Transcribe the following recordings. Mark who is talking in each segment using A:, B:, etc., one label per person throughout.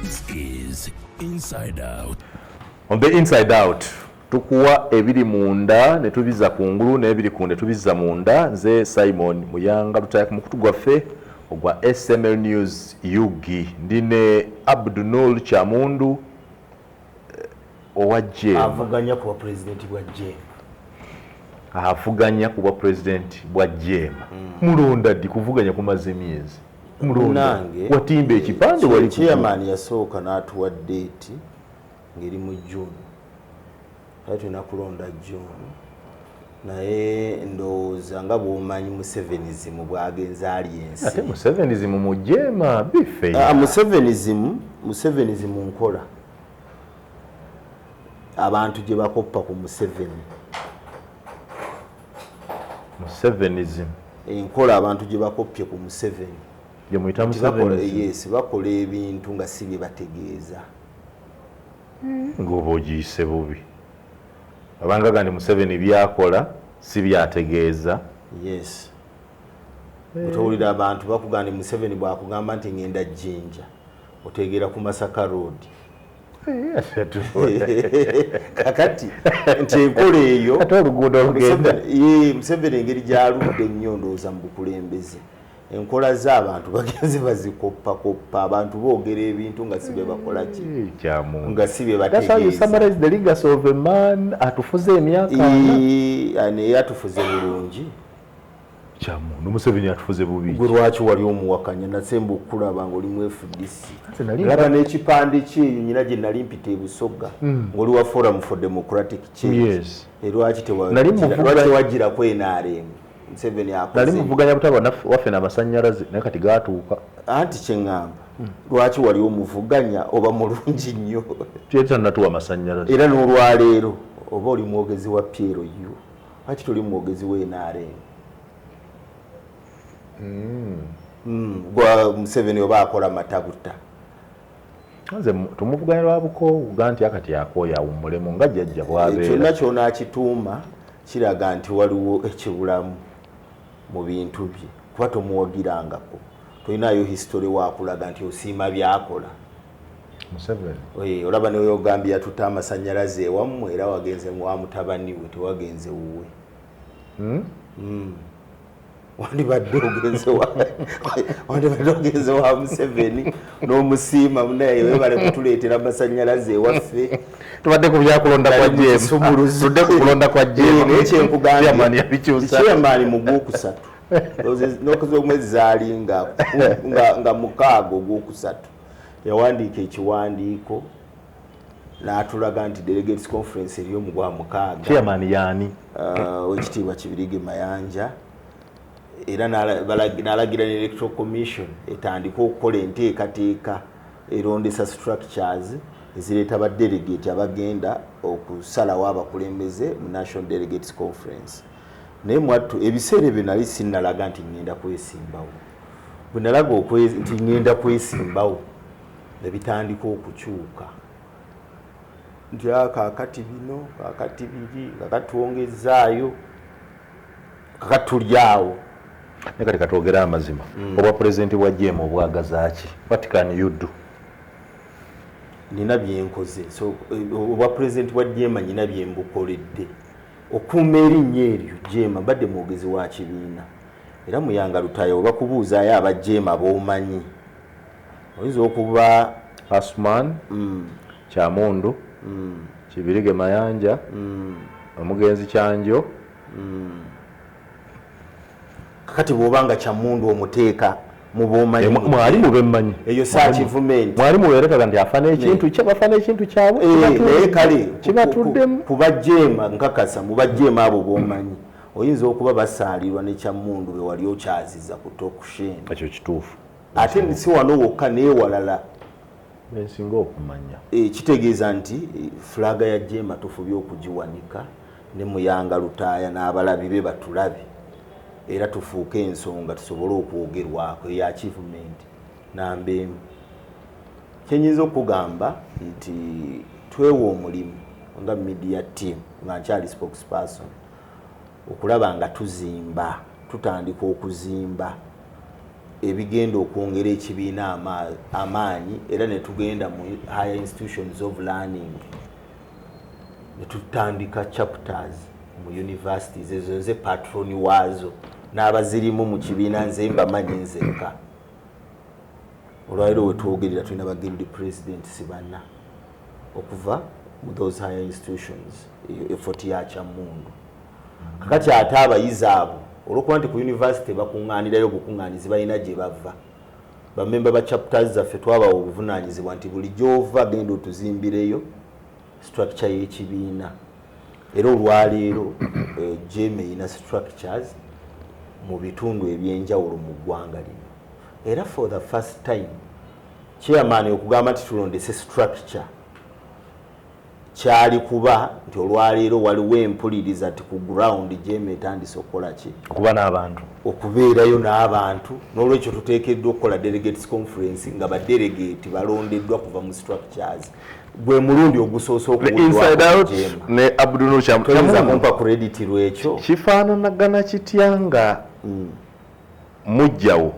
A: This is Inside Out.
B: On the Inside Out tukuwa ebiri munda ne tubizza kungulu n'ebiri ku ne tubizza munda. Nze Simon Muyanga Lutaya ku mukutu gwaffe ogwa SML News UG. Ndi ne Abdunul Kyamundu owa JEM.
C: Avuganya ku bwapulezidenti bwa JEM.
B: Avuganya ku bwapulezidenti bwa JEM. Mulonda ddi? Kuvuganya kumaze emyezi. Mulonda
C: Nange
B: watimba ekipande wali
C: chairman yasooka n'atuwa date ng'eri mu June, kale tulina kulonda June, naye ndowooza nga bw'omanyi Musevenism bwagenze ali ensi.
B: Ate Musevenism mu JEM bife.
C: Ah, Musevenism, Musevenism nkola abantu gye bakoppa ku Museveni.
B: Musevenism.
C: Enkola abantu gye bakoppye ku Museveni.
B: Gye muyita
C: Nti bakola
B: Musevenism.
C: Yes, bakola ebintu nga si bye bategeeza.
B: Ng'oba ogiyise bubi abanga gandi Museveni byakola si byategeeza.
C: Yes, otowulira abantu bakugamba nti Museveni bwakugamba nti ngenda Jjinja, otegeera ku Masaka Road. Kakati nti enkola eyo
B: ate oluguudo olugenda
C: Museveni engeri gyaludde ennyo ndowooza mu bukulembeze, enkola z'abantu bagenze bazikoppakoppa. Abantu boogera ebintu nga si bye bakola ki.
B: Kyamuntu
C: Nga si bye
B: That's how you
C: bategeeza.
B: summarize the legacy of a man atufuze emyaka 40.
C: Naye atufuze bulungi.
B: Kyamuntu, Museveni atufuze bubi.
C: Gwe lwaki wali omuwakanya? Nasemba okukulaba nga oli mu FDC.
B: Ate nali
C: laba n'ekipande kyeyo nyina gye nali mpita ebusoga ng'oli wa Forum for Democratic Change.
B: Yes.
C: Lwaki
B: Nali
C: lwaki tewagirako NRM? Museveni
B: nali
C: akoze
B: muvuganya butaba waffe n'amasannyalaze, naye kati gatuuka.
C: Anti kyeŋŋamba, lwaki wali omuvuganya oba mulungi nnyo?
B: Tyetanatuwa amasannyalaze.
C: Era n'olwaleero oba oli mwogezi wa PLU, lwaki toli mwogezi wa NRM? Gwa Museveni oba akola matabuta.
B: Nze tumuvuganya lwa bukoowu ga nti akati akooye awummulemu nga jjajja bw'abeera.
C: Kyonna kyonakituuma kiraga nti waliwo ekibulamu mu bintu bye, kuba tomuwagirangako, tolinayo history wakulaga nti osiima byakola.
B: Museveni.
C: Olaba neweyogambye yatuta amasanyalaze ewammwe, era wagenze wa mutabani we, tewagenze wuwe. Wandibadde ogenze wa Museveni n'omusiima, munaye webale kutuleetera amasanyalaze ewaffe.
B: Tubadde ku byakulonda kwa
C: Nali mu
B: JEM.
C: kisumuluzo.
B: Tudde ku kulonda kwa JEM.
C: Naye kyenkugambye,
B: Chairman yabikyusa.
C: Chairman mu gwokusatu, nokuza omwezi zaali nga 6 ogwokusatu, yawandiika ekiwandiiko n'atulaga nti delegates conference eriyo mu gwa 6.
B: Chairman yaani?
C: Wekitiibwa Kibirige Mayanja. Era n'alagira ne Electoral Commission etandike okukola enteekateeka erondesa structures ezireeta ba delegate abagenda okusalawo abakulembeze mu National Delegates Conference. Naye mwattu ebiseera ebyo nali sinnalaga nti ngenda kwesimbawo. Bwe nalaga nti ngenda kwesimbawo, ne bitandika okukyuka nti kaakati bino, kaakati biri, kaakati twongezaayo, kakati tuli awo.
B: Naye kati katwogere amazima, obwa pulezidenti bwa JEM obwagaza ki? What can you do?
C: Nina byenkoze. So obwa pulezidenti bwa JEMA nyina byembukoledde okuuma erinnya eryo JEMA. Mbadde mwogezi wa kibiina, era Muyanga Lutaaya we bakubuuzaayo aba JEMA b'omanyi, oyinza okuba
B: Asman Kyamundu, Kibirige Mayanja, omugenzi Kyanjo.
C: Kakati bw'oba nga Kyamundu omuteeka mu b'omanyi,
B: Mwali mubemmanyi.
C: Eyo si achievement.
B: Mwali mubeerekaga nti afa n'ekintu kye, bafa n'ekintu kyabwe.
C: Naye kale
B: Kibatuddemu.
C: Kuba JEMA nkakasa muba JEMA abo b'omanyi oyinza okuba basaalirwa ne Kyamundu be wali okyaziza ku talk show.
B: Ekyo kituufu.
C: Ate si wano wokka, neewalala.
B: Bensinga okumanya.
C: Kitegeeza nti flag ya JEMA tufubye okugiwanika ne Muyanga Lutaaya n'abalabi be batulabe, era tufuuke ensonga tusobole okwogerwako. Eyo achievement namba emu. Kyenyinza okugamba nti twewa omulimu nga media team, nga nkyali spokesperson, okulaba nga tuzimba, tutandika okuzimba. Ebigenda okwongera ekibiina amaanyi, era ne tugenda mu higher institutions of learning ne tutandika chapters mu universities. Ezo nze patron waazo n'abazirimu mu kibiina nze mbamanyi nzekka. Olwaliro wetwogerera tulina ba guild presidents bana okuva mu those higher institutions. Eyo effort ya Kyammundu. Kakati ate abayizi abo, olwokuba nti ku university bakuŋŋaanirayo obukuŋŋaanizi, balina gye bava, bamemba ba chapters zaffe twabawa obuvunaanyizibwa nti buli gyova genda otuzimbireyo structure y'ekibiina. Era olwaleero JEEMA erina structures mu bitundu ebyenjawulo mu ggwanga lino. Era for the first time chairman okugamba nti tulondese structure kyali kuba nti olwaleero waliwo empuliriza nti ku ground JEEMA etandise okukola ki?
B: Okuba n'abantu.
C: Okubeerayo n'abantu. N'olwekyo tuteekeddwa okukola delegates conference nga badelegate balondeddwa kuva mu structures. Gwe mulundi ogusoose.
B: Inside Out ne Abdunur.
C: Toyinza kumpa credit lwekyo.
B: Kifaananagana kitya nga mujjawo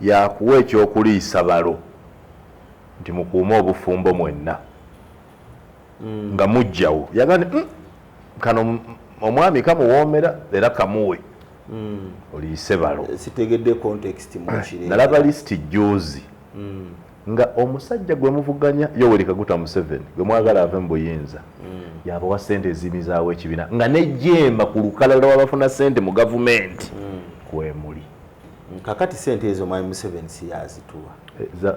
B: yakuwa ekyokuliisa balo nti mukuume obufumbo mwenna, nga mujjawo yagaa nti kano omwami kamuwoomera era kamuwe oliise balo"?
C: Sitegedde context mukire.
B: Nalaba lisiti juzi nga omusajja gwe muvuganya, Yoweri Kaguta Museveni, gwe mwagala ave mu buyinza, yabawa sente ezimizaawo ekibiina, nga nejemba ku lukalala lwabafuna sente mu gavumenti kwemuli.
C: Kakati sente ezo mwami Museveni si yazituwa.
B: Eh,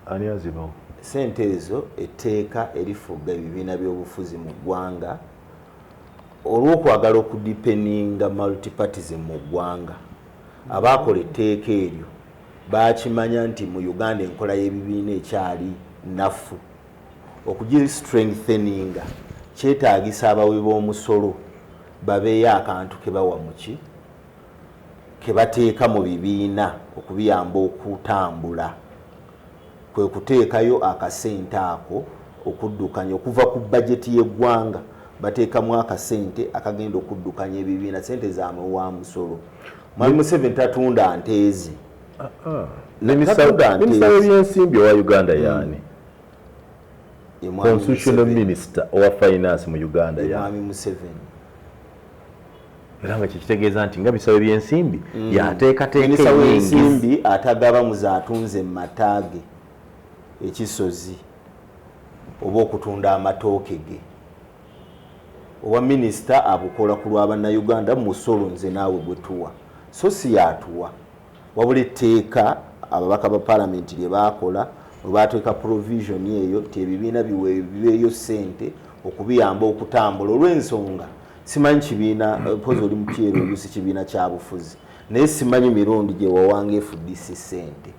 B: ani azibawo?
C: Sente ezo, etteeka erifuga ebibiina by'obufuzi mu ggwanga, olw'okwagala okudeepeninga multipartism mu ggwanga, abakola etteeka eryo bakimanya nti mu Uganda enkola y'ebibiina ekyali nafu. Okugistrengtheninga kyetaagisa abawi b'omusolo babeeyo akantu ke bawa muki ke bateeka mu bibiina okubiyamba okutambula. Kwe kuteekayo akasente ako okuddukanya okuva ku bajeti y'eggwanga, bateekamu akasente akagenda okuddukanya ebibiina. Sente zaamwe wa musolo. Mwami Museveni tatunda nteezi.
B: Minisita w'ebyensimbi owa Uganda yaani? Constitutional minister owa finance mu Uganda
C: yaani? Mwami Museveni.
B: Era nga kyekitegeeza nti nga minisita w'ebyensimbi yateekateeka
C: Minisita w'ensimbi atagaba muze atunze mata ge ekisozi oba okutunda amatooke ge. Owa minisita abukola ku lwa bannayuganda, musolo nze naawe gwe tuwa, so si yatuwa, wabula etteeka ababaka ba palamenti lye baakola bwe bateeka provision eyo nti ebibiina biweeyo ssente okubiyamba okutambula. Olw'ensonga simanyi kibiina, mpozi oli mukyero oyo si kibiina kya bufuzi, naye simanyi mirundi gye wawanga FDC ssente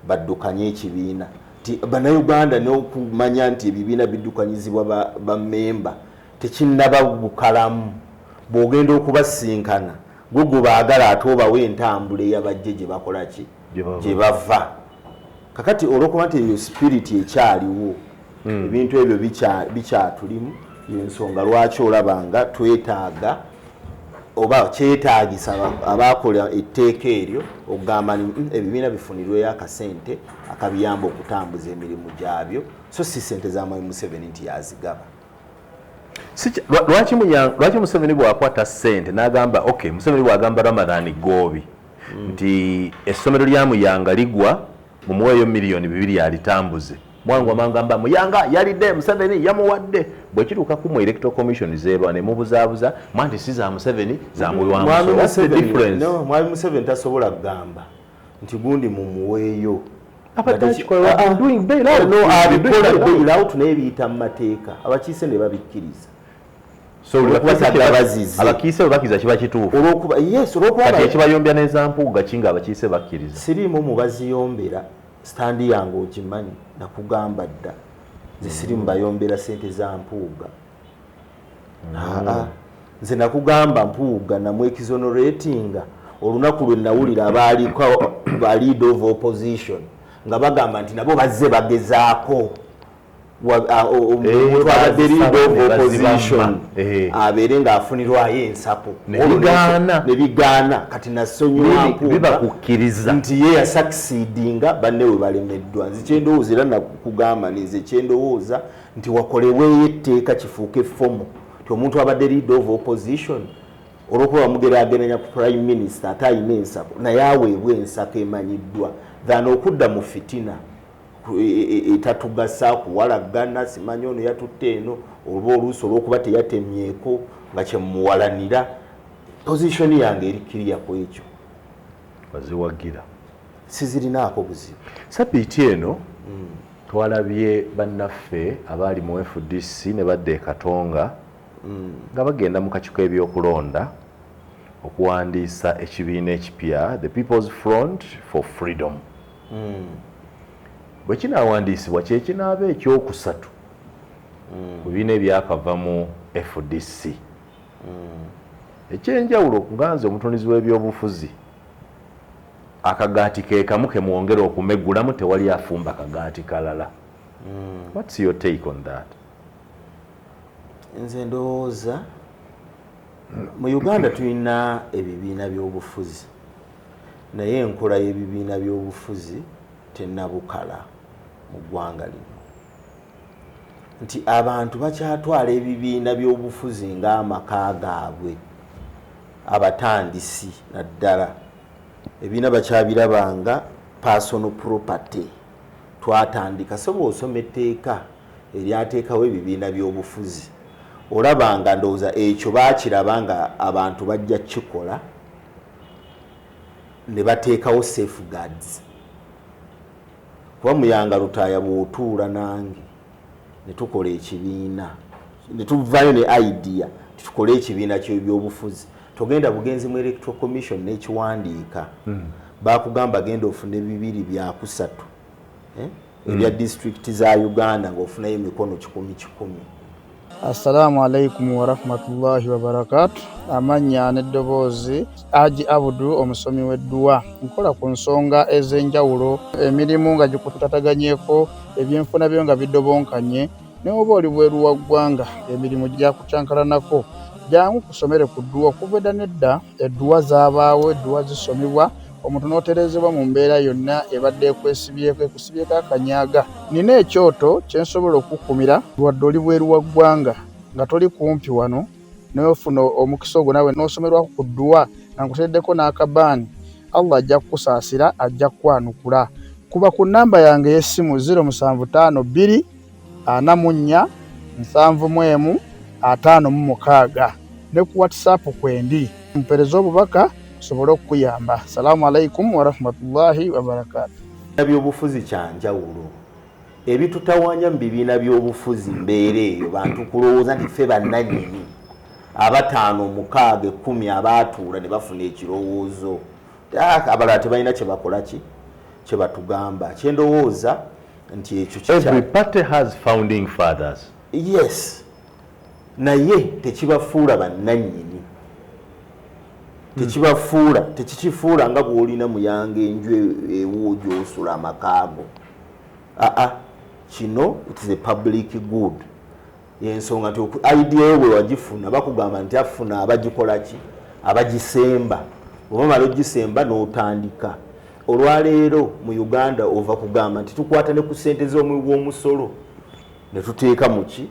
C: baddukanye ekibiina ti bannayuganda n'okumanya nti ebibiina biddukanyizibwa bammemba tekinnaba bukalamu. Bw'ogenda okubasinkana gwe gwe baagala ate obawe entambula eyabajje gye bakola ki, gye bava. Kakati olwokuba nti eyo spirit ekyaliwo, ebintu ebyo bikyatulimu, yensonga lwaki olaba nga twetaaga oba kyetaagisa abakola etteeka eryo okugamba ni ebibiina bifunirweyo akasente akabiyamba okutambuza emirimu gyabyo, so si sente za mwami Museveni nti yazigaba.
B: Lwaki Museveni bwakwata sente n'agamba, ok, Museveni bwagamba Ramadhan Goobi nti essomero lya Muyanga ligwa, mumuweeyo 2 miliyoni alitambuze, mwangu amangamba Muyanga yalidde, Museveni yamuwadde. Bwe kituuka ku mu Electoral Commission zeeba ne mubuzaabuza mwa nti si za Museveni, za
C: muwi. Mwami Museveni tasobola kugamba nti gundi mumuweeyo. Abikola bailout, naye biyita mu mateeka, abakiise ne babikkiriza.
B: Abakiise bwe bakkiriza kiba kituufu. Kati ekibayombya n'ezampuuga kinga abakiise bakkiriza?
C: Siriimu mu baziyombera. Stand yange ogimanyi, nakugamba dda, nze siri mu bayombera sente za Mpuuga. Aa, nze nakugamba Mpuuga namwexoneratinga olunaku lwe nawulira abaaliko ba leader of opposition nga bagamba nti nabo bazze bagezaako. Omuntu abadde leader of opposition abeere ng'afunirwayo ensako ne bigaana. Kati nasonyiwa
B: Mpuuga
C: nti ye yasucceedinga, banne we balemeddwa. Nze kyendowooza, era nakugamba, nze kyendowooza nti wakolebweyo etteeka kifuuke formal ti omuntu abadde leader of opposition, olwokuba bamugeraageranya ku prime minister ate ayina ensako, naye aweebwa ensako emanyiddwa than okudda mu fitina etatugasa, kuwalagana, simanyi ono yatutte eno oba oluusi olwokuba teyatemyeko nga kyemuwalanira. Position yange eri clear ku ekyo.
B: Waziwagira?
C: Sizirinaako buzibu.
B: Sabiiti eno twalabye bannaffe abaali mu FDC ne badda e Katonga nga bagenda mu kakiiko ebyokulonda okuwandiisa ekibiina ekipya, the People's Front for Freedom. Bwe kinaawandiisibwa, kyekinaaba ekyokusatu mu bibiina ebyakava mu FDC. Ekyenjawulo, nga nze omutundizi w'ebyobufuzi, akagaati ke kamu ke mwongera okumegulamu, tewali afumba kagaati kalala. What's your take on that?
C: Nze ndowooza mu Uganda tulina ebibiina by'obufuzi, naye enkola y'ebibiina by'obufuzi tennabukala mu ggwanga lino, nti abantu bakyatwala ebibiina by'obufuzi ng'amaka gaabwe. Abatandisi naddala ebibiina bakyabirabanga personal property. Twatandika so bw'osoma etteeka eryateekawo ebibiina by'obufuzi, olaba nga ndowooza ekyo baakiraba nga abantu bajja kukikola ne bateekawo safeguards. Kuba Muyanga Lutaaya, bw'otuula nange ne tukola ekibiina, ne tuvaayo ne idea tukole ekibiina ky'ebyobufuzi, togenda bugenzi mu Electoral Commission n'ekiwandiika. Bakugamba genda ofune 2/3 ebya disitulikiti za Uganda ng'ofunayo emikono kikumi kikumi.
D: Assalamu alaikum warahmatullahi wabarakatu. Amannya n'eddoboozi, Aji Abudu, omusomi w'edduwa. Nkola ku nsonga ez'enjawulo, emirimu nga gikutataganyeko, ebyenfuna byo nga bidobonkanye, ne oba oli bweru wa ggwanga, emirimu gyakukyankalanako, jangu kusomere ku dduwa. Okuva edda n'edda edduwa zaabaawo, edduwa zisomebwa omuntu n'otereezebwa mu mbeera yonna ebadde ekwesibyeko, ekusibyeko akanyaga. Nina ekyoto kye nsobola okukumira wadde oli bweru wa ggwanga nga toli kumpi wano, n'ofuna omukisa ogwo naawe n'osomerwako ku dduwa nga nkuteereddeko n'akabaani. Allah ajja kukusaasira, ajja kukwanukula. Kuba ku nnamba yange ey'essimu 0752 44 71 56 ne ku WhatsApp kwendi, mpereze obubaka nsobole okukuyamba. Salaamu alaikum warahmatullahi wabarakatu.
C: Byobufuzi kyanjawulo. Ebitutawaanya mu bibiina by'obufuzi mbeera eyo, bantu kulowooza nti ffe bannannyini, abataano, omukaaga, 10 abaatuula ne bafuna ekirowoozo. Abalala tebalina kyebakola ki kyebatugamba. Kyendowooza nti ekyo
B: Every party has founding fathers.
C: Yes, naye tekibafuula bannannyini, tekibafuula, tekikifuula nga bw'olina Muyanga enju ewo gy'osula, amakaago. Aa, kino it is a public good. Yensonga nti idea yo bwe wagifuna, bakugamba nti afuna abagikola ki, abagisemba. Oba mala ogisemba n'otandika. Olwaleero mu Uganda ova kugamba nti tukwata ne ku ssente z'omuwi w'omusolo ne tuteeka muki,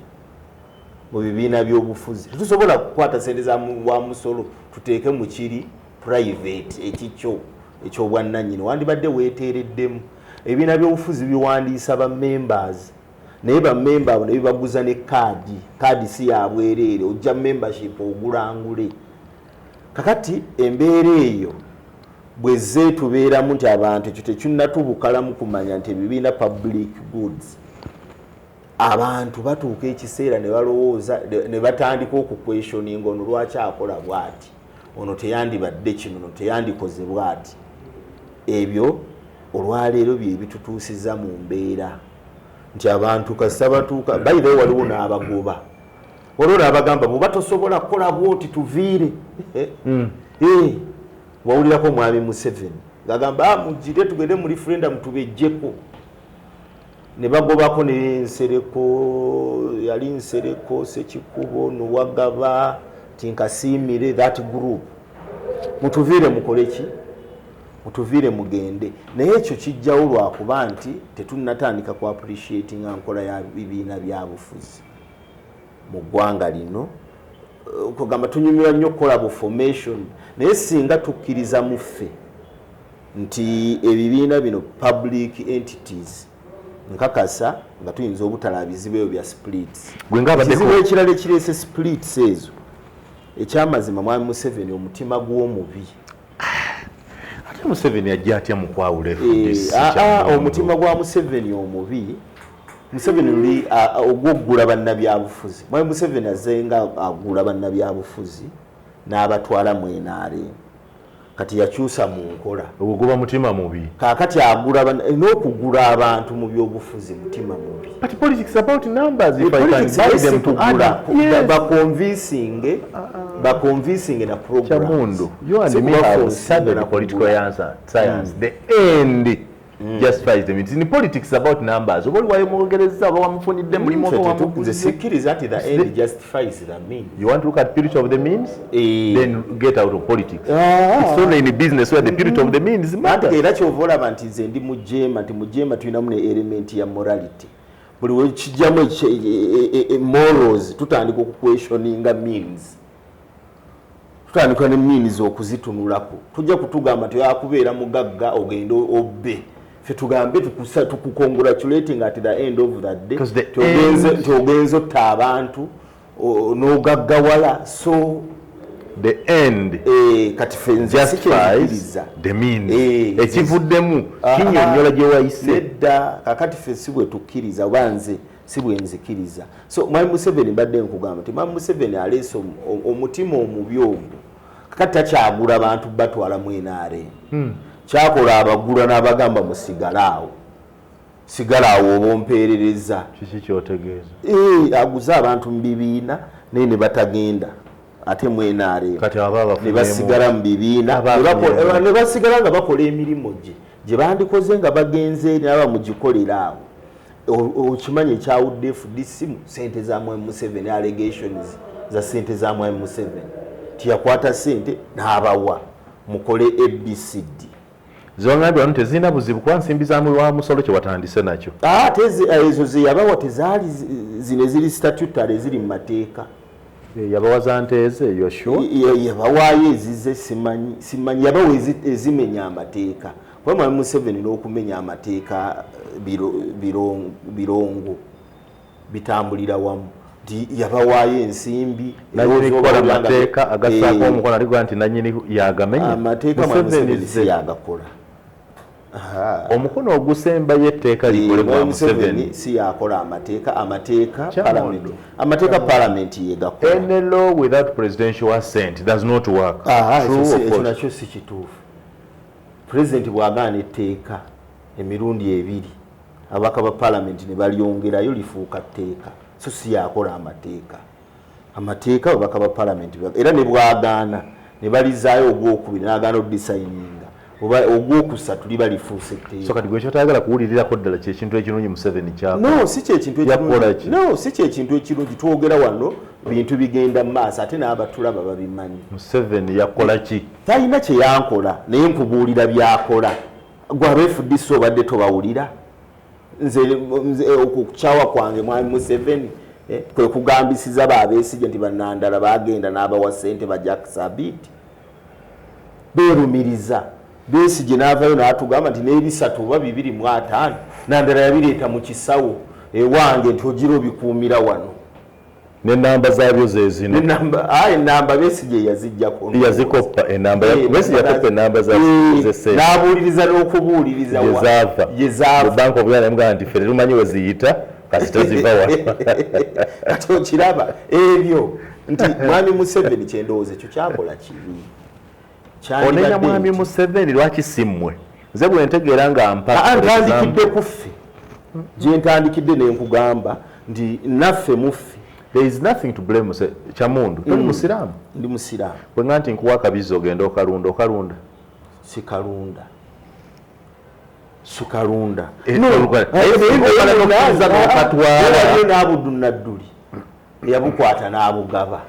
C: mu bibiina by'obufuzi. Tetusobola kukwata sente za wa musolo tuteeke mu kiri private, ekikyo ekyobwannannyini. Wandibadde weeteereddemu. Ebibiina by'obufuzi biwandiisa ba members, naye bamemba abo ne bibaguza ne kaadi. Kaadi si yabwereere, ojja membership ogulangule. Kakati embeera eyo bwezze tubeeramu nti abantu ekyo tekinnatubukalamu kumanya nti ebibiina public goods. Abantu batuuka ekiseera ne balowooza ne batandika okuquestioninga, ono lwaki akola bw'ati, ono teyandibadde kino, ono teyandikoze bw'ati. Ebyo olwaleero bye bitutuusiza mu mbeera nti abantu kasita batuuka bayireyo, waliwo n'abagoba, waliwo n'abagamba bw'oba tosobola kukola bwoti tuviire. Wawulirako omwami Museveni ng'agamba, "Ah, mugire tugende mu referendum tubejjeko." Ne bagobako ne Nsereko, yali Nsereko, Sekikubo, Nuwagaba, Tinkasiimire, that group, mutuviire, mukole ki, mutuviire mugende. Naye ekyo kijjawo lwakuba nti tetunnatandika ku appreciatinga nkola ya bibiina byabufuzi mu ggwanga lino. Kugamba tunyumirwa nnyo okukola bu formation, naye singa tukkiriza muffe nti ebibiina bino public entities, nkakasa nga tuyinza obutalaba bizibu ebyo bya splits.
B: Gwe ng'abaddeko-
C: Ekizibu ekirala ekireese splits ezo, ekyamazima, Mwami Museveni omutima gw'omubi.
B: Ate Museveni ajja atya mu kwawula FDC? Kyamundu?
C: Omutima gwa Museveni omubi, Museveni luli ogwoggula bannabyabufuzi. Mwami Museveni azze nga agula bannabyabufuzi n'abatwala mu NRM. Kati yakyusa mu nkola.
B: Ogwo guba mutima mubi.
C: Kaakati agula n'okugula abantu mu byobufuzi mutima mubi.
B: But politics is about numbers. If I can
C: Politics
B: buy them to add, yes.
C: Baconvincinge na programs.
B: Chamundu, you and
C: Si
B: me have
C: kubaforcinga
B: studied
C: na
B: political
C: kugula.
B: science. The end justifies the means. In politics about numbers. Oba oli wayomugereza, oba wamufunidde mulimu, oba
C: Nze
B: wamuguze.
C: sikkiriza nti the end justifies the means.
B: You want to look at purity of the means?
C: Eh.
B: Then get out of politics.
C: Ah.
B: It's only in business where the purity of the means
C: Anti
B: matters.
C: era kyova olaba nti nze ndi mujema, nti mujema tulinamu ne element ya morality. Buli wekijjamu morals, tutandika okuquestioninga means, tutandika ne means okuzitunulako. Tujja kutugamba nti akubeera mugagga ogende obbe, fe tugambe tukucongratulating at the end of the day
B: 'Cause the
C: nti ogenze otta abantu n'ogaggawala, so
B: The end
C: kati fe nze
B: justifies
C: sikyenzikiriza.
B: the means.
C: Eh.
B: Ekivuddemu kinyonnyola gye wayise.
C: Nedda, kakati ffe si bwe tukkiriza, oba nze si bwe nzikiriza. So Mwami Museveni, mbadde nkugamba nti Mwami Museveni aleese omutima omubi ogwo. Kakati takyagula bantu batwala mu NRM. Kyakola, abagula n'abagamba musigale awo, sigala awo oba ompeerereza.
B: Kiki kyotegeeza?
C: Aguze abantu mu bibiina naye ne batagenda ate mu NRM.
B: Kati aba
C: Ne
B: abafunyeemu-
C: basigala mu bibiina,
B: Aba
C: ne
B: afunyeemu.
C: ne basigala nga bakola emirimu gye gye bandikoze nga bagenze eri, naba mugikolera awo. Okimanyi ekyawudde FDC mu sente za Mwami Museveni, allegations za sente za Mwami Museveni, tiyakwata sente n'abawa mukole ABCD.
B: Zewangambye wano tezirina buzibu kuba nsimbi za wa musolo kye watandise nakyo.
C: Ah, ate ezo zeyabawa tezaali zino eziri statutory, eziri mu mateeka.
B: Yabawa za nteeze, you are sure?
C: Yabawaayo ezize, simanyi, simanyi. Yabawa ezimenya amateeka, kuba Mwami Museveni n'okumenya amateeka birongo bitambulira wamu, nti yabawaayo ensimbi.
B: Nanyini
C: era
B: kukola
C: ozooba
B: amateeka agassaako omukono aligwa nti nanyini yagamenya.
C: Amateeka Mwami
B: Museveni
C: Museveni si yagakola.
B: Omukono ogusembayo etteeka likole gwa
C: Mwami
B: Museveni.
C: Museveni si yakola amateeka. Amateeka
B: Kyamondo.
C: parliament, amateeka parliament yegakola.
B: Any law without presidential assent does not work. True or
C: ekyo
B: false?
C: nakyo si kituufu. Pulezidenti bw'agaana etteeka emirundi ebiri, ababaka ba palamenti ne balyongerayo, lifuuka tteeka. So si yakola amateeka. Amateeka ababaka ba palamenti era ne bwagaana ne balizaayo ogwokubiri, n'agaana odisayininga, oba ogwokusatu, liba lifuuse etteeka.
B: So kati gwe kyotayagala kuwulirirako ddala kyekintu ekirungi Museveni kyakola?
C: No, si kyekintu
B: Yakola
C: ekirungi.
B: ki?
C: No, si kyekintu ekirungi. Twogera wano bintu bigenda mu maaso, ate n'abatulaba babimanyi.
B: Museveni yakola ki?
C: Talina kyeyankola, naye nkubuulira byakola. Gwe aba FDC obadde tobawulira. Nze okukyawa kwange Mwami Museveni kwe kugambisiza babeesige nti bannandala bagenda n'abawa ssente ba Jack Sabiti beerumiriza. Besigye n'avayo n'atugamba nti n'ebisatu oba 250 Nandala yabireeta mu kisawo ewange, nti ogira obikuumira wano.
B: N'enamba zaabyo ze zino.
C: Enamba Besigye yazijjako.
B: Yazikoppa enamba Besigye yakoppa enamba za z'essente.
C: N'abuuliriza n'okubuuliriza
B: gye zaava.
C: Gye zaava.
B: Mu Bank of Uganda nemugamba nti ffe tetumanyi we ziyita, kasita ziva wano.
C: Kati okiraba ebyo nti Mwami Museveni kyendowooza ekyo kyakola kibi.
B: Onenya
C: Kyandibadde
B: Mwami Museveni, lwaki si mmwe? Nze bwe ntegeera nga mpa
C: Ah,
B: for
C: ntandikidde
B: example,
C: ku ffe, gye ntandikidde nenkugamba nti naffe muffe.
B: There is nothing to blame. Kyamundu, toli musiraamu?
C: Ndi musiraamu.
B: Bwe nga nti nkuwa akabizi ogenda okalunda, okalunda?
C: Sikalunda. Sukalunda.
B: N'okatwala.
C: N'Abudu Nadduli yabukwata n'abugaba,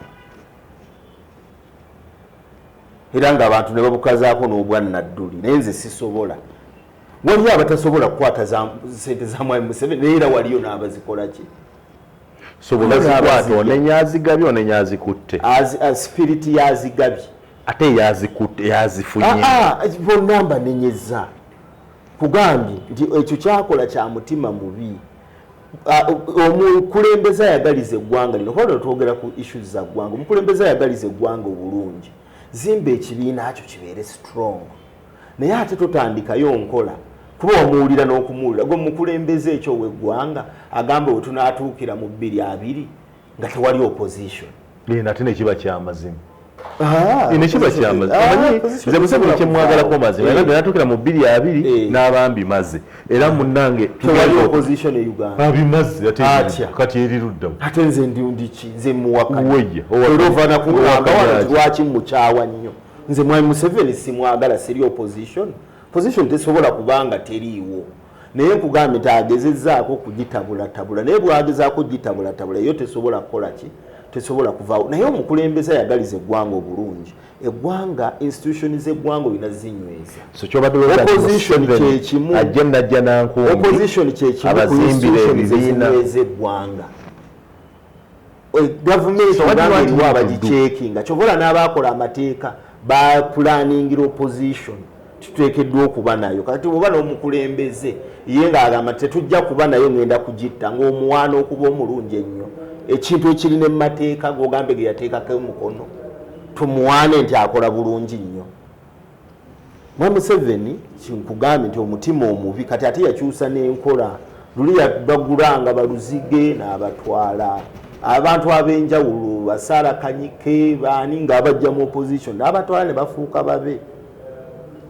C: era ng'abantu ne babukazaako n'obwa Nadduli. Naye nze sisobola. Waliyo abatasobola kukwata sente za Mwami Museveni, naye era waliyo n'abazikola ki.
B: So bwe bazikwata, onenya azigabye, onenya azikutte?
C: Spirit yazigabye.
B: Ate yazikutte, yazifunye?
C: Bonna mbanenyeza. Kugambye nti ekyo kyakola kya mutima mubi. Omukulembeze ayagaliza eggwanga lino, kuba twogera ku issues za ggwanga, omukulembeze ayagaliza eggwanga obulungi, zimba ekibiina kyo kibeere strong, naye ate totandikayo nkola kuba wamuwulira n'okumuwulira. Gwe mukulembeze ekyo ow'eggwanga agamba we tunaatuukira mu 2020 nga tewali opposition.
B: Nate nekiba kyamazima, nekiba kyamazima. Nze Museveni kyemwagalako mazima, era natuukira mu 2020 n'abambi maze era munnange.
C: Tewali opposition e Uganda.
B: Abimaze ate.
C: Atya?
B: Kati eri luddamu?
C: Ate nze ndi ndiki? Nze muwakanya.
B: Weya.
C: Era ova nakuŋŋamba wano nti
B: Owakanya.
C: lwaki mukyawa nnyo. Nze Mwami Museveni simwagala, siri opposition. Opposition tesobola kubanga teriiwo, naye nkugambye nti agezezzaako kugitabulatabula, naye bwagezaako kugitabulatabula, yo tesobola kukola ki, tesobola kuvaawo. Naye omukulembeze ayagaliza eggwanga obulungi, eggwanga, institution z'eggwanga olina zinyweza.
B: So kyobadde wega nti
C: Opposition
B: Museveni
C: kyekimu.
B: Ajje najja nankumbi
C: Opposition kyekimu ku
B: abazimbira
C: institution
B: ebibiina.
C: zezinyweza eggwanga. Gavumenti
B: So what do you
C: ogamba
B: want
C: eriwo
B: him to do?
C: abagicekinga, kyobola n'abakola amateeka bapulaningira opposition, tuteekeddwa okuba nayo. Kati bwoba n'omukulembeze ye ng'agamba tetujja kuba nayo, ngenda kugitta, ng'omuwaana okuba omulungi ennyo, ekintu ekirina emateeka gogambe ge yateekako omukono, tumuwaane nti akola bulungi nnyo. Mwami Museveni kinkugambye nti omutima omubi, kati ate yakyusa n'enkola. Luli yabagulanga baluzige n'abatwala abantu ab'enjawulo, basaala Kanyike, baani, ng'abajja mu opposition n'abatwala ne bafuuka babe.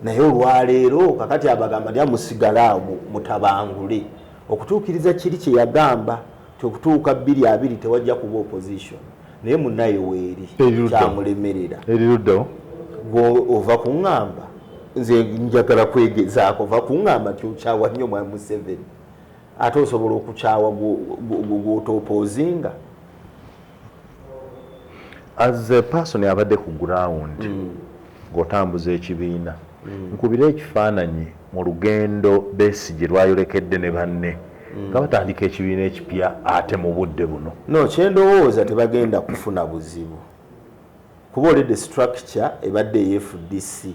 C: Naye olwaleero kakati abagamba nti amusigale awo mutabangule okutuukiriza kiri kye yagamba ti okutuuka 2020 tewajja kuba opposition. Naye munnaye weeri
B: Erirudda.
C: kyamulemerera.
B: Eri luddawo?
C: Gwe ova kuŋŋamba nze njagala kwegezaako, ova kuŋŋamba nti okyawa nnyo Mwami Museveni, ate osobola okukyawa gw'otoopozinga?
B: As a person abadde ku ground ng'otambuza ekibiina, nkubira ekifaananyi mu lugendo Besigye lwayolekedde ne banne nga batandika ekibiina ekipya ate mu budde buno.
C: No, kyendowooza tebagenda kufuna buzibu, kuba already structure ebadde eye FDC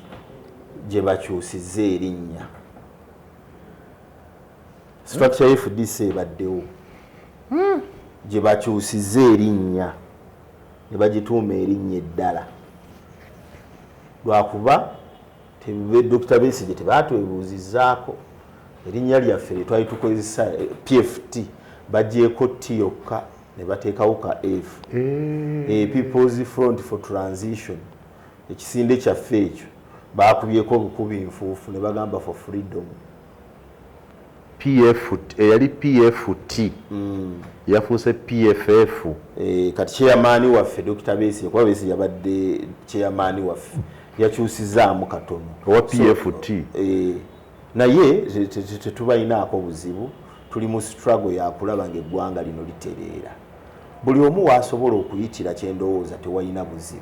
C: gye bakyusiza erinnya, structure ya FDC ebaddewo gye bakyusiza erinnya ne bagituuma erinnya eddala, lwakuba Dr. Besigye tebatwebuuzizaako. Erinnya lyaffe lyetwali tukozesa, PFT, bagyeko T yokka ne bateekawo ka F, People's Front for Transition. Ekisinde kyaffe ekyo bakubyeko obukubi nfuufu ne bagamba for freedom.
B: PF eyali PFT yafuuse PFF.
C: Kati chairman waffe Dr. Besigye, kuba Besigye yabadde chairman waffe, yakyusizaamu katono.
B: Owa PFT.
C: Naye tetubalinaako buzibu. Tuli mu struggle yakulaba ngaeggwanga lino litereera. Buli omu waasobola okuyitira, kyendowooza tewalina buzibu,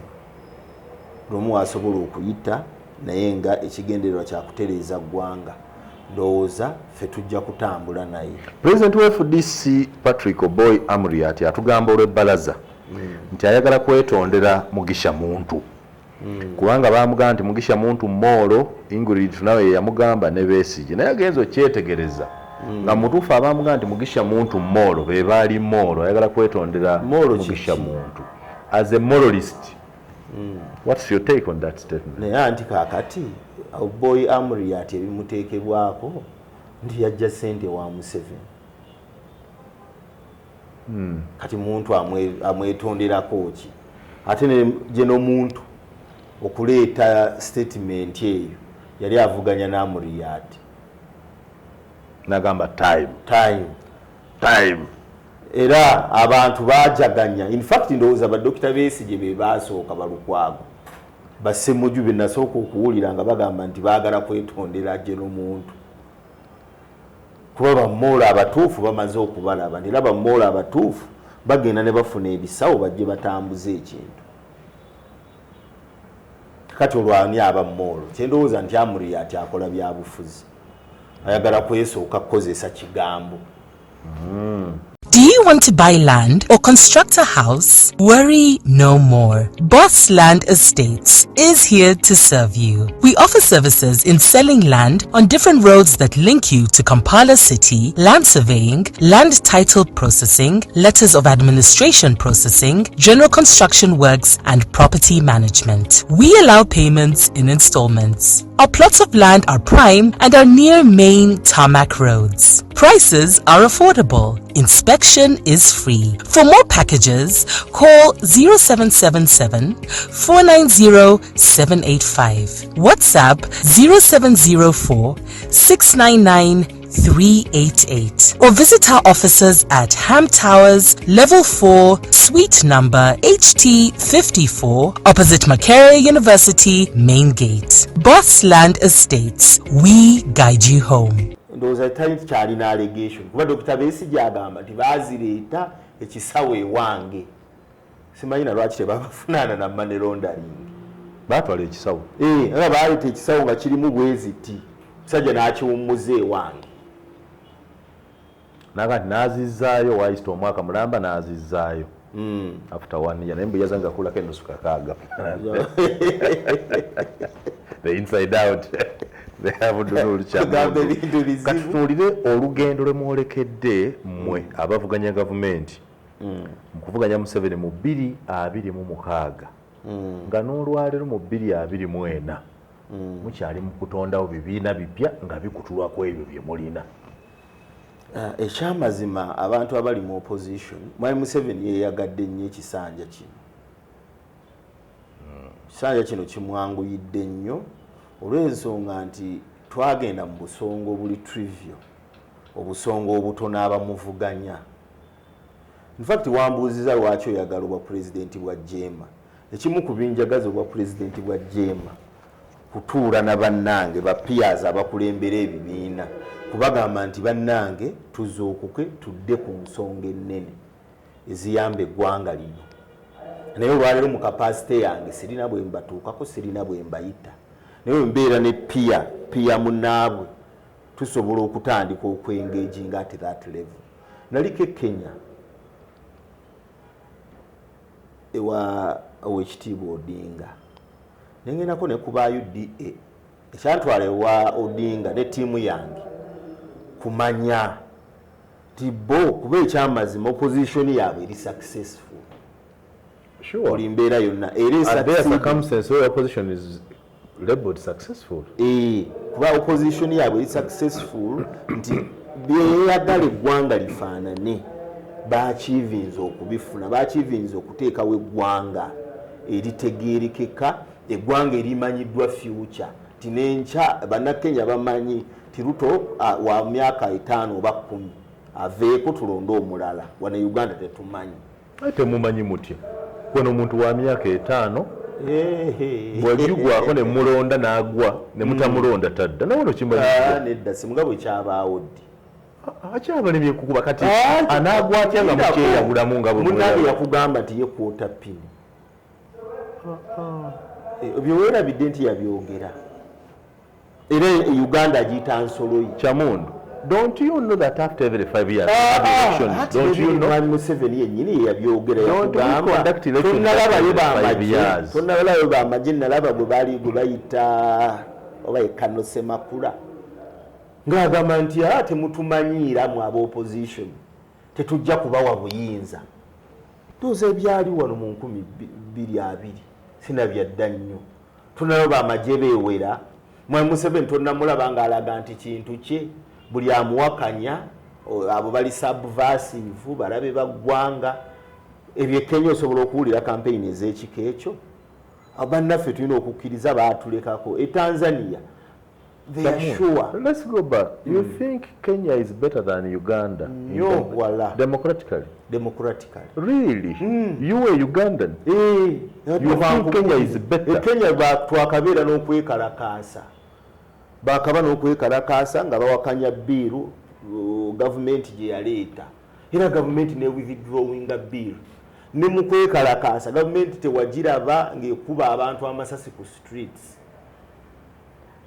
C: buli omu waasobola okuyita, naye nga ekigendererwa kyakutereeza ggwanga, ndowooza ffe tujja kutambula naye.
B: President wa FDC Patrick Oboi Amuriat atugamba olw'ebbalaza nti ayagala kwetondera Mugisha Muntu, kubanga bamugamba nti Mugisha Muntu moolo. Ingrid nawe yeyamugamba ne Besigye, naye agenza okyetegereza nga mutuufu abamugamba nti Mugisha Muntu moolo be baali moolo. Ayagala kwetondera
C: Moolo
B: Mugisha
C: kiki?
B: Muntu as a moralist. What's your take on that statement?
C: Naye anti kaakati Oboi Amuriat ebimuteekebwako nti yajja sente wa Museveni. Kati muntu amwetonderako ki? Ate gye n'omuntu okuleeta statement eyo yali avuganya n'Amuriat.
B: Nagamba time.
C: Time.
B: Time.
C: Era abantu bajaganya. In fact, ndowooza badokita Besigye be basooka, balukwago, basemuju be nasooka okuwulira nga bagamba nti baagala kwetondera gye n'omuntu. Kuba bamoola abatuufu bamaze okubalaba, nti era bamoola abatuufu bagenda ne bafuna ebisawo bajje batambuze ekintu. Kati olwani abamoolo? Kyendowooza nti Amuriat akola byabufuzi, ayagala kwesooka kukozesa kigambo.
E: Do you want to buy land or construct a house? Worry no more. Boss Land Estates is here to serve you. We offer services in selling land on different roads that link you to Kampala City, land surveying, land title processing, letters of administration processing, general construction works, and property management. We allow payments in installments. Our plots of land are prime and are near main tarmac roads. Prices are affordable. Inspection is free. For more packages, call 0777 490 785. WhatsApp 0704 699 388 or visit our offices at Ham Towers, Level 4, Suite number HT54, opposite Makerere University, Main Gate. Boss Land Estates. We guide you home.
C: Ndowooza tali kyalina allegation, kuba Dr Besigye agamba nti bazireeta ekisawo ewange. Simanyi na lwaki tebabafunaana na money laundering.
B: Batwala ekisawo?
C: Eh, nga baleeta ekisawo nga kirimu bweziti, musajja n'akiwummuza ewange.
B: Naga nti n'azizzaayo, wayisita omwaka mulamba n'azizzaayo after one year, naye mbu yazanga kulako enusu kakaaga. The Inside Out.
C: Kugamba ebintu bizibu.
B: Katutuulire olugendo lwe mwolekedde mmwe abavuganya gavumenti mu kuvuganya Museveni mu 2026, nga n'olwaleero mu 2024 mukyali mu kutondawo bibiina bipya nga bikutulwako ebyo bye mulina.
C: Ah, ekyamazima, abantu abali mu opposition, Mwami Museveni yeyagadde nnyo ekisanja kino. Ekisanja kino kimwanguyidde nnyo olw'ensonga nti twagenda mu busongo obuli trivial, obusongo obutono abamuvuganya. Infact, wambuuziza lwaki oyagala obwa pulezidenti bwa Jeema. Ekimu ku binjagaza obwa pulezidenti bwa Jeema, kutuula na bannange ba peers abakulembera ebibiina, kubagamba nti bannange, tuzuukuke, tudde ku nsonga ennene eziyamba eggwanga lino. Naye olwaleero mu capacity yange sirina bwe mbatuukako, sirina bwe mbayita. Naye mbeera ne peer munnaabwe, tusobola okutandika okwengaginga at that level. Naliko e Kenya ewa Owekitiibwa Odinga, nengendako ne kuba UDA. Ekyantwala ewa Odinga ne ttiimu yange kumanya nti bo, kuba ekyamazima opposition yaabwe eri successful buli mbeera yonna era.
B: Are there circumstances where opposition is labeled successful?
C: Eh, kuba opposition yaabwe eri successful nti byeyagala eggwanga lifaanane bakivinza okubifuna, bakivinza okuteekawo eggwanga eritegeerekeka, eggwanga erimanyiddwa future, ti nenkya Bannakenya bamanyi ti Ruto wa myaka 5 oba 10 aveeko tulonde omulala. Wano e Uganda tetumanyi.
B: Aye temumanyi mutya wano omuntu wa myaka 5 bwagigwako ne mulonda n'agwa, ne mutamulonda tadda? Nawe ono kimanyi?
C: Ah, nedda, simuga bwe kyabaawo ddi.
B: Akyabalemye kukuba kati anaagwa atya nga mukyeyawulamu nga bwe
C: Munnange
B: mweyawula?
C: Yakugamba nti ye quarter pin. Eh, byeweerabidde nti yabyogera, era e Uganda agiyita nsoloyi.
B: Kyamundu, don't you know that after every 5 years we have elections? Don't you know?
C: Mwami Museveni yennyini yeyabyogera.
B: Don't we conduct elections
C: Tonalabayo
B: after every 5 years?
C: Tonalabayo bamagye. Nalaba gwe bali gwe bayita oba ekano Semakula ng'agamba nti a temutumanyiira mu aba opposition, tetujja kubawa buyinza. Ndowooza ebyali wano mu 2020 sinabyadda nnyo. Tunalaba amagye beewera. Mwami Museveni tonnamulaba ng'alaga nti kintu kye buli amuwakanya abo bali subversive, balabe baggwanga. Ebyo e Kenya osobola okuwulira kampeyini ez'ekika ekyo? Bannaffe tulina okukkiriza baatulekako. E Tanzania they are sure.
B: Let's go back. You think Kenya is better than Uganda in
C: Nnyo wala.
B: Democratically?
C: Democratically.
B: Really? You were Ugandan.
C: Eh,
B: You think Kenya is better?
C: E Kenya twakabeera n'okwekalakaasa, bakaba n'okwekalakaasa nga bawakanya bill. Gavumenti gye yaleeta, era gavumenti ne withdrawinga bill. Ne mu kwekalakaasa, gavumenti tewagiraba ng'ekuba abantu amasasi ku streets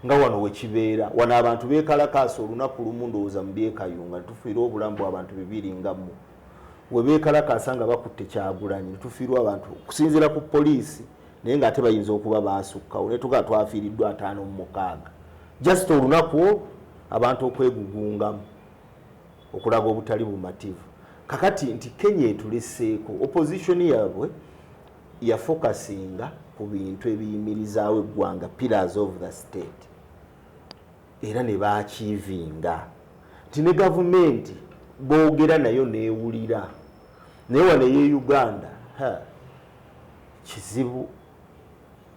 C: nga wano wekibeera. Wano abantu bekalakaasa olunaku lumu, ndowooza mu byekayunga, netufiirwa obulamu bw'abantu bibiri nga mu we bekalakaasa nga bakutte Kyagulanyi, netufiirwa abantu okusinziira ku poliisi, naye ngaate bayinza okuba basukkawo, netugaa twafiiriddwa 56 just olunaku olwo, abantu okwegugungamu okulaga obutali bumativu. Kakati nti Kenya etuleseeko, opposition yaabwe yafocusinga ku bintu ebiyimirizaawo eggwanga, pillars of the state, era ne baachievinga nti ne gavumenti boogera nayo neewulira. Naye wano eye Uganda, ha, kizibu.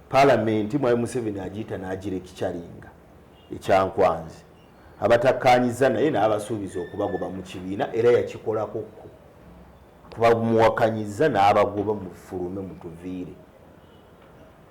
C: Palamenti mwami Museveni agiyita n'agilecturinga ekyankwanzi, abatakkanyiza naye n'abasuubiza okubagoba mu kibiina, era yakikolako kko kuba muwakanyiza n'abagoba, mufulume mutuviire.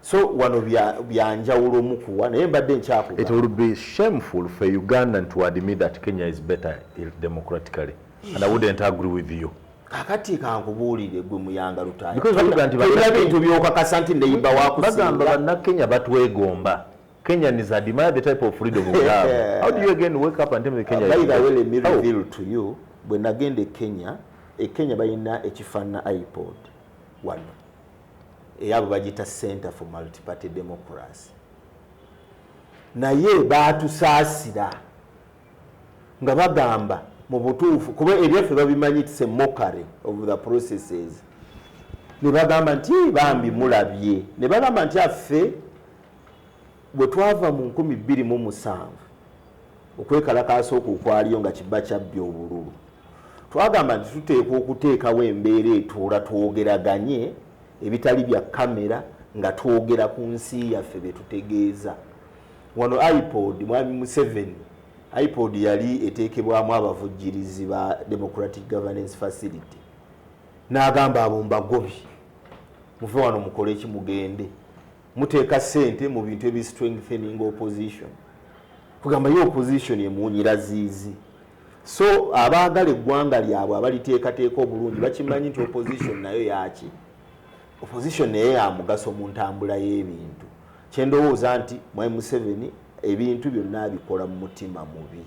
C: So wano byanjawulo mukuwa, naye mbadde nkyakuga.
B: It will be shameful for Ugandan to admit that Kenya is better democratically, and I wouldn't agree with you.
C: Kakati kankubuulire, gwe Muyanga Lutaaya,
B: Because bavuga nti
C: tolina bintu byokakasa nti neiba
B: bagamba
C: wakusinga.
B: Bannakenya batwegomba. Kenyans admire the type of freedom we have. How do you again wake up and tell me Kenya
C: By
B: is
C: the way, let me
B: How?
C: reveal to you, bwe nagenda e Kenya, e Kenya balina ekifaanana IPOD wano, eyabo bagiyita Center for Multiparty Democracy, naye baatusaasira nga bagamba mu butuufu, kuba ebyaffe babimanyi, it's a mockery of the processes, ne bagamba nti bambi mulabye, ne bagamba nti affe bwe twava mu 2007 okwekalakaasa okwo okwaliyo nga kiba kyabbya obululu, twagamba nti tuteekwa okuteekawo embeera etuula twogeraganye ebitali bya kamera, nga twogera ku nsi yaffe betutegeeza. Wano IPOD, mwami Museveni, IPOD yali eteekebwamu abavujjirizi ba Democratic Governance Facility, n'agamba abo mbagobi, muve wano mukole eki, mugende muteeka ssente mu bintu ebi strengthening opposition, kugamba ye opposition emuwunyira ziizi. So abaagala eggwanga lyabwe, abaliteekateeka obulungi, bakimanyi nti opposition nayo yaki, opposition naye ya mugaso mu ntambula y'ebintu. Kyendowooza nti mwami Museveni ebintu byonna abikola mu mutima mubi,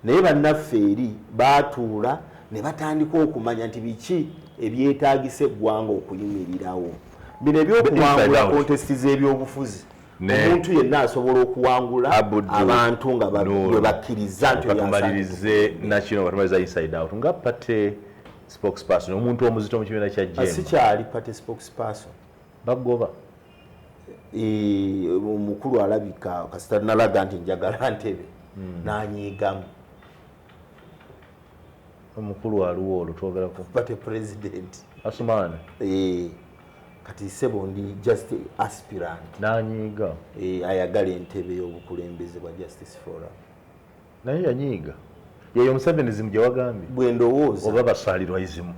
C: naye bannaffe eri baatuula ne batandika okumanya nti biki ebyetaagisa eggwanga okuyimirirawo. Bino ebyokuwangula contest z'ebyobufuzi, omuntu yenna asobola okuwangula abantu nga bwe bakkiriza nti
B: Katumalirize nakino, katumaliriza Inside Out nga party spokesperson, omuntu omuzito mu kibiina kya JEEMA.
C: Sikyali party spokesperson.
B: Bagoba?
C: Omukulu alabika kasita nalaga nti njagala ntebe, nanyiigamu.
B: Omukulu aliwo olwo twogerako?
C: Party president.
B: Asumaani?
C: Kati sebo ndi just aspirant.
B: Nanyiiga?
C: Ayagala entebe y'obukulembeze bwa Justice Forum.
B: Naye yanyiiga yeyo Musevenism gye wagambye?
C: Bwe ndowooza.
B: Oba basaalirwa izimu?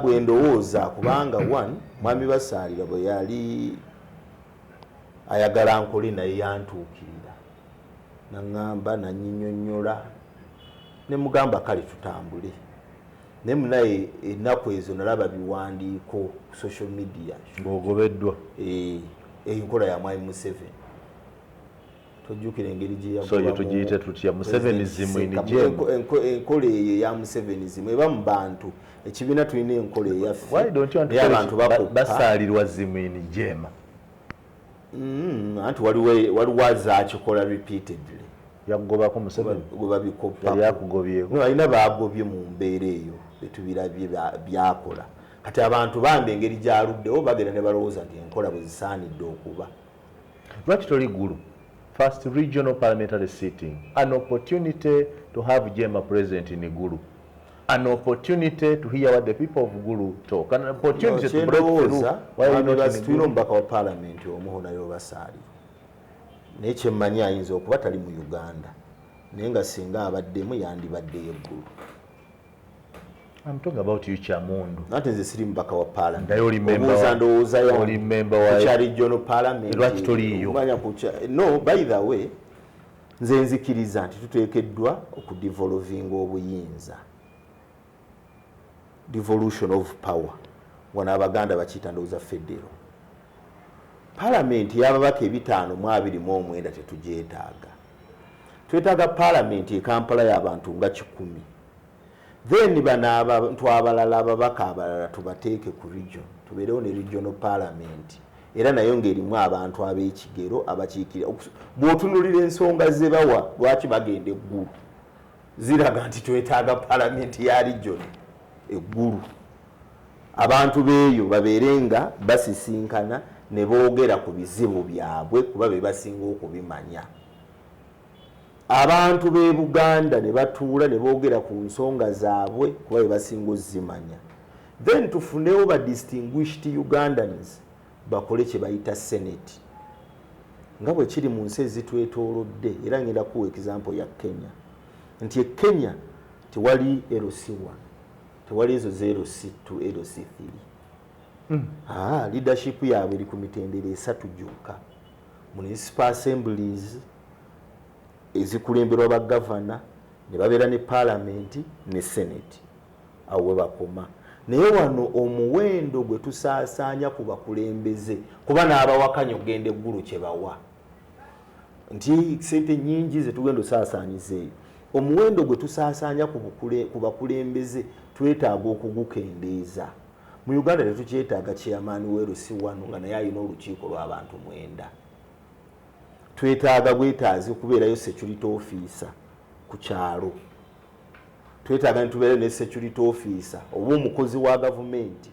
C: Bwe ndowooza, kubanga one, mwami Basaalira bwe yali ayagala nkole naye yantuukirira, naŋŋamba, nanyinyonnyola, ne mugamba kale tutambule, naye munaye ennaku ezo nalaba biwandiiko ku social media.
B: Ng'ogobeddwa?
C: Enkola ya mwami Museveni, tojjukira engeri gye
B: So yo tugiyite tutya? Musevenism in JEEMA?
C: Enkola eyo eya Musevenism eba mu bantu. Ekibiina tulina enkola eyaffe.
B: Why don't you want to
C: Naye abantu bakoppa.
B: Basaalirwa zimu in JEEMA?
C: Anti waliwo azakikola repeatedly.
B: Yakugobako Museveni?
C: Gwe babikoppako.
B: Yali akugobyeko?
C: No, alina bagobye mu mbeera eyo betubirabye byakola. Kati abantu bambi engeri gyaluddewo bagenda ne balowooza nti enkola bwe zisaanidde okuba.
B: Lwaki toli Gulu? First regional parliamentary sitting, an opportunity to have JEEMA president in Gulu, an opportunity to hear what the people of Gulu talk, an opportunity to break through.
C: Kyendowooza,
B: Why are you not in
C: tulina
B: Gulu?
C: omubaka wa paalamenti omu, Honorable Basaalirwa, naye kyemmanyi ayinza okuba tali mu Uganda, naye nga singa abaddemu yandibaddeyo eggulu.
B: I'm talking about you, Chamundu.
C: Ate nze siri mubaka wa
B: Naye oli member
C: parliament. Ndowooza
B: oli member wa
C: kya regional parliament.
B: Lwaki toliiyo?
C: Omanya no, by the way, Nze nzikiriza nti tuteekeddwa okudevolvinga obuyinza, devolution of power. Wano Abaganda bakiyita, ndowooza, federo. Palamenti y'ababaka 529 tetugyetaaga. Twetaaga palamenti e Kampala y'abantu nga 100, then bano abantu abalala, ababaka abalala, tubateeke ku region, tubeerewo ne regional parliament, era nayo ng'erimu abantu ab'ekigero abakiikirira. Bw'otunulira ensonga ze bawa lwaki bagenda e Gulu, ziraga nti twetaaga palamenti ya region e Gulu, abantu beeyo babeere nga basisinkana ne boogera ku bizibu byabwe, kuba be basinga okubimanya. Abantu b'e Buganda ne batuula ne boogera ku nsonga zaabwe, kuba be basinga ozimanya. Then tufunewo ba distinguished Ugandans bakole kye bayita Senate, nga bwe kiri mu nsi ezitwetoolodde. Era ngenda kuwa example ya Kenya, nti e Kenya tewali LC1, tewali ezo 0C2, LC3. Ah, leadership yaabwe eri ku mitendera esatu gyokka: municipal assemblies ezikulemberwa bagavana, ne babeera ne palamenti ne Senate. Awo we bakoma. Naye wano omuwendo gwe tusaasaanya ku bakulembeze, kuba n'abawakanya okugenda e Gulu kye bawa nti sente nyingi zetugenda osaasaanyiza eyo, omuwendo gwe tusaasaanya ku bakulembeze twetaaga okugukendeeza. Mu Uganda tetukyetaaga chairman we LC1 nga naye alina olukiiko lw'abantu 9. Twetaaga bwetaazi okubeerayo security officer ku kyalo, twetaaga nitubeerayo ne security officer oba omukozi wa gavumenti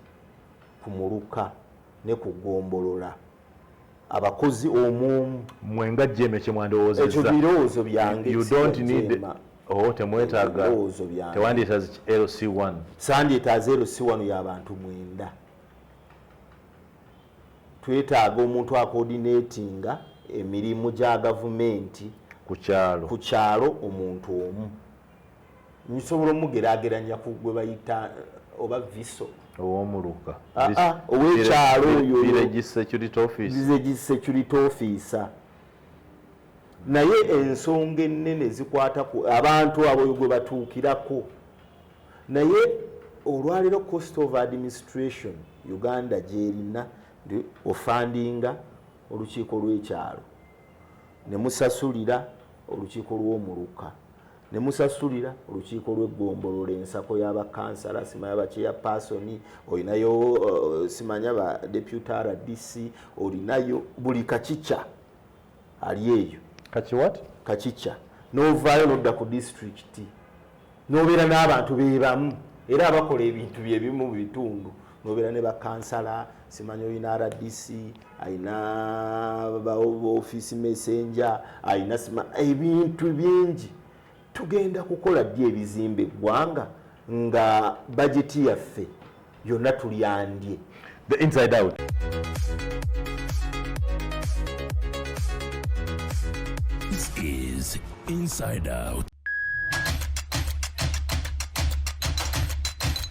C: ku muluka ne ku ggombolola, abakozi omwomu.
B: Mwenga jeme kyemwandowoozezza?
C: Ekyo birowoozo byange.
B: You don't need, oh, temwetaaga.
C: Ebirowoozo byange.
B: Tewandyetaaze LC1?
C: Sandyetaaze LC1 y'abantu 9. Twetaaga omuntu acoordinatinga emirimu gya gavumenti
B: ku kyalo.
C: Ku kyalo, omuntu omu. Nsobola omugeraageranya ku gwe bayita oba VISO.
B: Ow'omuluka?
C: Ah, ah, ow'ekyalo oyo.
B: Village security office.
C: Village security officer. Naye ensonga ennene zikwata ku abantu abo gwe batuukirako. Naye olwaleero cost of administration Uganda gyerina, nti ofundinga olukiiko lw'ekyalo, ne musasulira olukiiko lw'omuluka, ne musasulira olukiiko lw'eggombolola, ensako y'abakansala, simanya ba chairperson olinayo, simanya ba deputy RDC olinayo, buli kakica ali eyo.
B: Kaki what?
C: Kakica. N'ovaayo n'odda ku disitulikiti, n'obeera n'abantu bebamu era abakola ebintu byebimu mu bitundu, n'obeera ne bakansala, simanyi olina RDC, alina office messenger, alina sima ebintu bingi. Tugenda kukola ddi ebizimba eggwanga nga bajeti yaffe yonna tulyandye?
B: The Inside Out.
A: This is Inside Out.